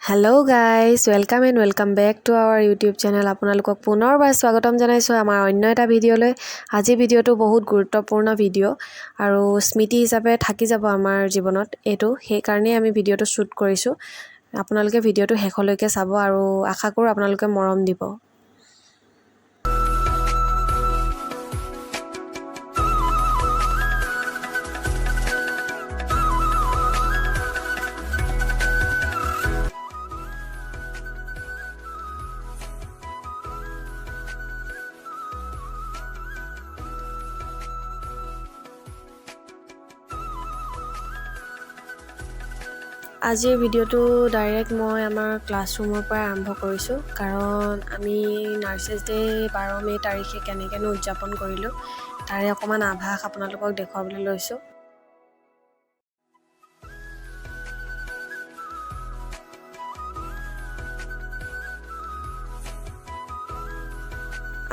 Hello guys, welcome and welcome back to our YouTube channel. আপোনালোকক পুনৰবাৰ স্বাগতম জনাইছোঁ আমাৰ অন্য এটা ভিডিঅ'লৈ। আজি ভিডিঅ'টো বহুত গুৰুত্বপূৰ্ণ ভিডিঅ' আৰু স্মৃতি হিচাপে থাকি যাব আমাৰ জীৱনত এইটো, সেইকাৰণেই আমি ভিডিঅ'টো শ্বুট কৰিছোঁ। আপোনালোকে ভিডিঅ'টো শেষলৈকে চাব আৰু আশা কৰোঁ আপোনালোকে মৰম দিব। আজিৰ ভিডিঅ'টো ডাইৰেক্ট মই আমাৰ ক্লাছৰুমৰ পৰাই আৰম্ভ কৰিছোঁ, কাৰণ আমি নাৰ্ছেছ ডে' 12 মে' তাৰিখে কেনেকৈনো উদযাপন কৰিলোঁ তাৰে অকণমান আভাস আপোনালোকক দেখুৱাবলৈ লৈছোঁ।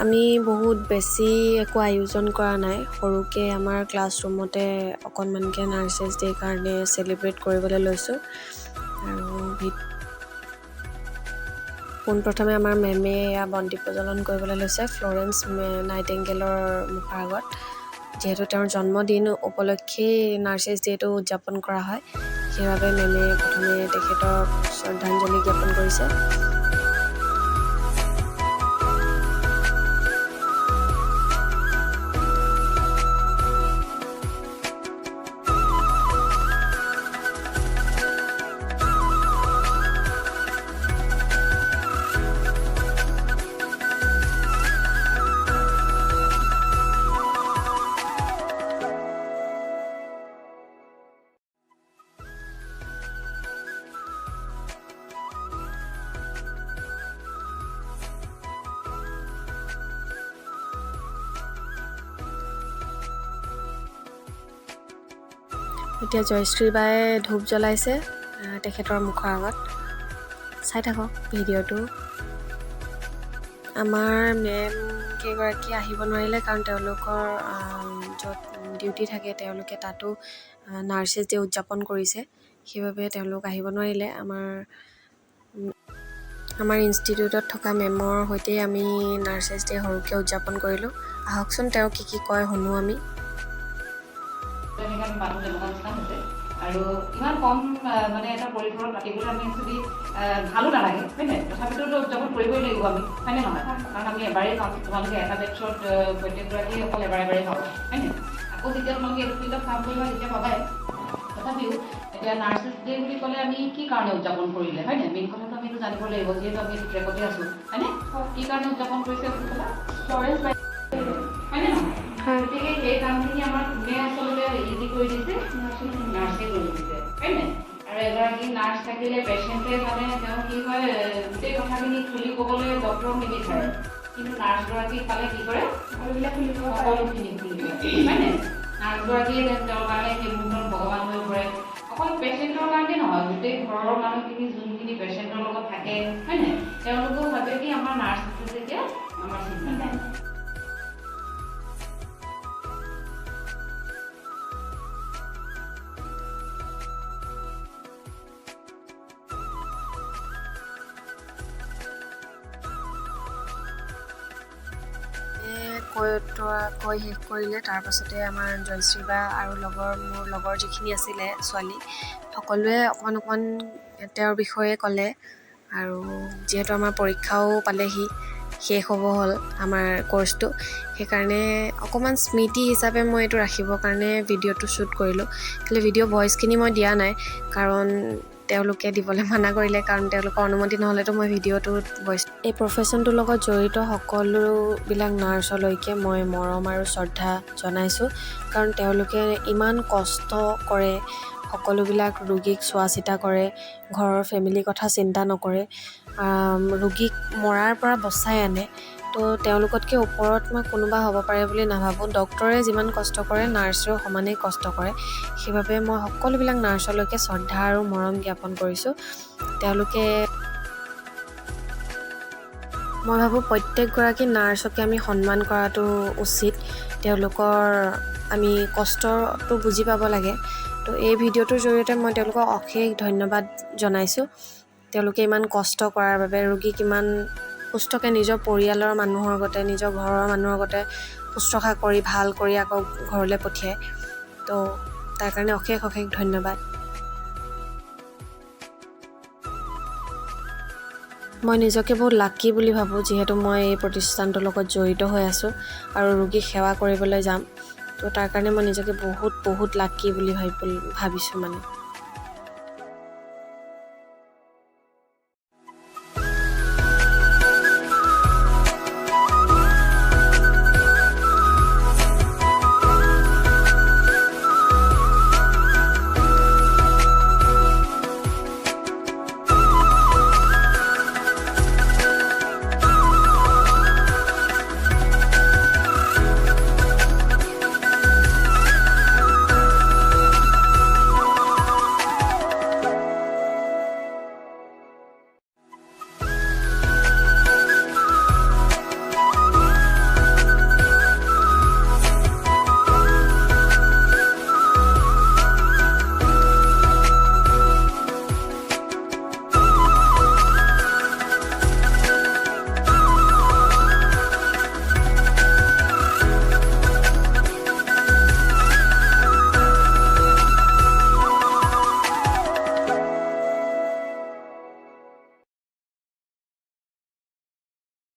আমি বহুত বেছি একো আয়োজন কৰা নাই, সৰুকৈ আমাৰ ক্লাছৰুমতে অকণমানকৈ নাৰ্ছেছ ডে'ৰ কাৰণে চেলিব্ৰেট কৰিবলৈ লৈছোঁ। আৰু পোনপ্ৰথমে আমাৰ মেমে এয়া বন্তি প্ৰজ্বলন কৰিবলৈ লৈছে ফ্লৰেন্স নাইটেংগেলৰ মুখৰ আগত। যিহেতু তেওঁৰ জন্মদিন উপলক্ষেই নাৰ্ছেছ ডে'টো উদযাপন কৰা হয়, সেইবাবে মেমে প্ৰথমে তেখেতক শ্ৰদ্ধাঞ্জলি জ্ঞাপন কৰিছে। এতিয়া জয়শ্ৰী বায়ে ধূপ জ্বলাইছে তেখেতৰ মুখৰ আগত। চাই থাকক ভিডিঅ'টো। আমাৰ মেম কেইগৰাকী আহিব নোৱাৰিলে, কাৰণ তেওঁলোকৰ য'ত ডিউটি থাকে তেওঁলোকে তাতো নাৰ্ছেছ ডে উদযাপন কৰিছে, সেইবাবে তেওঁলোক আহিব নোৱাৰিলে। আমাৰ ইনষ্টিটিউটত থকা মেমৰ সৈতে আমি নাৰ্ছেছ ডে সৰুকৈ উদযাপন কৰিলোঁ। আহকচোন তেওঁ কি কি কয় শুনো আমি। তেনেকৈ আমি পাতোঁ তেনেকুৱা নিচিনা হৈছে। আৰু ইমান কম মানে এটা পৰিসৰত পাতিবলৈ আমি একচুৱেলি ভালো নালাগে, হয় নাই? তথাপিতো উদযাপন কৰিবই লাগিব আমি, হয়নে নহয়? কাৰণ আমি এবাৰেই পাম, তোমালোকে এটা বেটছত প্ৰত্যেকগৰাকীয়ে অকল এবাৰ এবাৰেই পাবা, হয়নে? আকৌ যেতিয়া তোমালোকে এইটো ফিল্ডত কাম কৰিবা তেতিয়া পাবাই। তথাপিও এতিয়া নাৰ্ছেছ ডে বুলি ক'লে আমি কি কাৰণে উদযাপন কৰিলে, হয়নে? মেইন কথাটো আমি এইটো জানিব লাগিব, যিহেতু আমি এইটো ট্ৰেকতে আছোঁ, হয়নে? কি কাৰণে উদযাপন কৰিছে বুলি ক'লা? হয়নে নহয়? গতিকে সেই কামখিনি আমাৰ কোনে আচলতে ইজি কৰি দিছে? নাৰ্ছে কৰি দিছে, হয়নে? আৰু এগৰাকী নাৰ্ছ থাকিলে পেচেণ্টে মানে তেওঁ কি হয়, গোটেই কথাখিনি খুলি ক'বলৈ ডক্টৰক নিবিচাৰে, কিন্তু নাৰ্ছগৰাকীক পালে কি কৰে, সকলোখিনি খুলি কয়, হয়নে? নাৰ্ছগৰাকীয়ে তেওঁৰ কাৰণে সেই মুহূৰ্তত ভগৱান হৈ পৰে। অকল পেচেণ্টৰ কাৰণে নহয়, গোটেই ঘৰৰ মানুহখিনি যোনখিনি পেচেণ্টৰ লগত থাকে, হয়নে, তেওঁলোকেও ভাবে কি আমাৰ নাৰ্ছ আছে যেতিয়া আমাৰ চিন্তা নাই। কৈ শেষ কৰিলে। তাৰপাছতে আমাৰ জয়শ্ৰী বা আৰু মোৰ লগৰ যিখিনি আছিলে ছোৱালী, সকলোৱে অকণমান অকণমান তেওঁৰ বিষয়ে ক'লে। আৰু যিহেতু আমাৰ পৰীক্ষাও পালেহি, শেষ হ'ব হ'ল আমাৰ কৰ্চটো, সেইকাৰণে অকণমান স্মৃতি হিচাপে মই এইটো ৰাখিবৰ কাৰণে ভিডিঅ'টো শ্বুট কৰিলোঁ। খালি ভিডিঅ' ভইচখিনি মই দিয়া নাই, কাৰণ তেওঁলোকে দিবলৈ মানা কৰিলে, কাৰণ তেওঁলোকৰ অনুমতি নহ'লেতো মই ভিডিঅ'টোত ভইচ। এই প্ৰফেশ্যনটোৰ লগত জড়িত সকলোবিলাক নাৰ্ছলৈকে মই মৰম আৰু শ্ৰদ্ধা জনাইছোঁ, কাৰণ তেওঁলোকে ইমান কষ্ট কৰে, সকলোবিলাক ৰোগীক চোৱা চিতা কৰে, ঘৰৰ ফেমিলিৰ কথা চিন্তা নকৰে, ৰোগীক মৰাৰ পৰা বচাই আনে। তো তেওঁলোকতকৈ ওপৰত মই কোনোবা হ'ব পাৰে বুলি নাভাবোঁ। ডক্টৰে যিমান কষ্ট কৰে, নাৰ্ছেও সমানেই কষ্ট কৰে। সেইবাবে মই সকলোবিলাক নাৰ্ছলৈকে শ্ৰদ্ধা আৰু মৰম জ্ঞাপন কৰিছোঁ। তেওঁলোকে মই ভাবোঁ প্ৰত্যেকগৰাকী নাৰ্ছকে আমি সন্মান কৰাটো উচিত। তেওঁলোকৰ আমি কষ্টটো বুজি পাব লাগে। তো এই ভিডিঅ'টোৰ জৰিয়তে মই তেওঁলোকক অশেষ ধন্যবাদ জনাইছোঁ। তেওঁলোকে ইমান কষ্ট কৰাৰ বাবে, ৰোগীক ইমান সুস্থকৈ নিজৰ পৰিয়ালৰ মানুহৰ গতে, নিজৰ ঘৰৰ মানুহৰ গতে শুশ্ৰূষা কৰি ভাল কৰি আকৌ ঘৰলৈ পঠিয়ায়। তো তাৰ কাৰণে অশেষ অশেষ ধন্যবাদ। মই নিজকে বহুত লাকি বুলি ভাবোঁ, যিহেতু মই এই প্ৰতিষ্ঠানটোৰ লগত জড়িত হৈ আছোঁ আৰু ৰোগীক সেৱা কৰিবলৈ যাম। তো তাৰ কাৰণে মই নিজকে বহুত বহুত লাকি বুলি ভাবিছোঁ মানে।